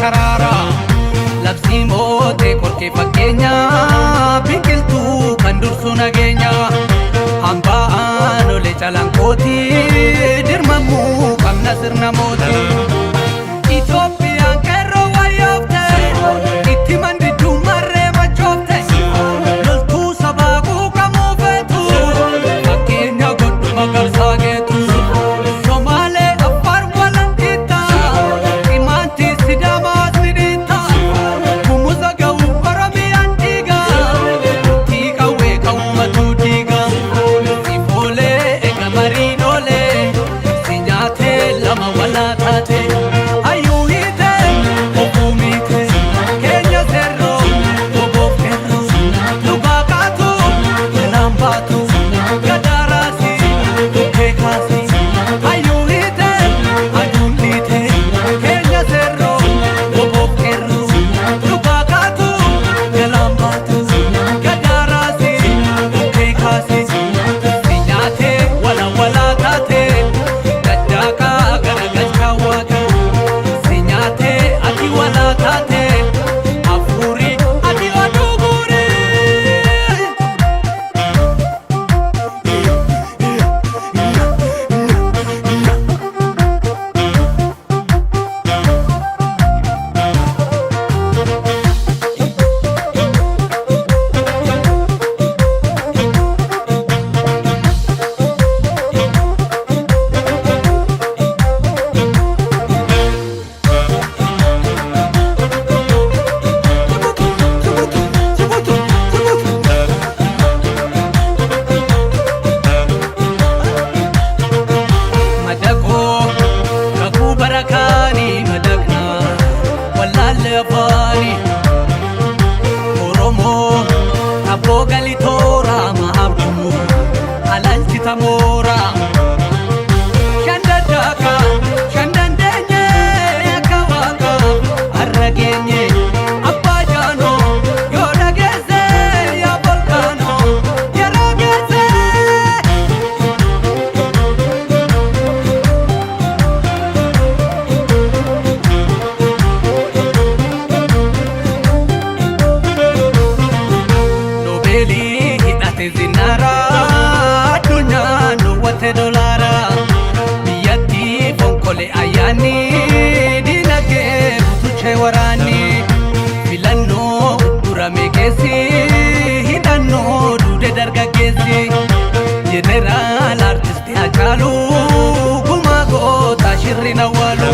Karaara labsii mootee qorkee fakkeenya biqiltuu kan dursu nageenya hambaan olee calanqooti dirmamuu qabna sirna mootii. Itoophiyaan qeerroo wayyoofte itti mandiduu marree machoofte loltuu sabaa quuqamuu feetu fakkeenya godhu magarsaa geetu Somaalee Affaar walanqitta Imaanti Sidaamaas ni dhiitta Gumuza ga'u Oromiyaan dhiiga Murtii qawwee qawwatu diiga Sifoolee eega mariin oolee si nyaatee lama walaa taate hayyuu hiite obuu miite keenya seerroo oboof qeerroo dhugaa kaatu jalaan baatu gadaaraasi dhukkee kaasi hayyuu hiite aduun dhiite keenya seerroo oboof qeerroo dhugaa kaatu jalaan baatu gadaaraasi dhukkee kaasi si nyaatee wala walaa taate daddaaqaa garagalchaa waaqa si nyaatee ati walaa taate hafuuri ati oduu guurii. Madaqoo kakuu barakaanii madaqnaa wallaalle afaanii Oromoo abboo galitooraa ma'abduu alalchita mooraa Shandaddaaka shandandeenye akka waaqa har'a geenye abbaa jaanoo yoo dhageesse yaa volkaanoo yeroo geesse. Noobeelii hidhate zinaaraa addunyaan dhoowwate dolaaraa biyyatti fonkole ayyaanni dinagdee butuchee waraanni filannoo durame keessi hidhannoo duude dargaggeessi jeneraal artisti Hacaaluu gumaa goota shirri awwaalu.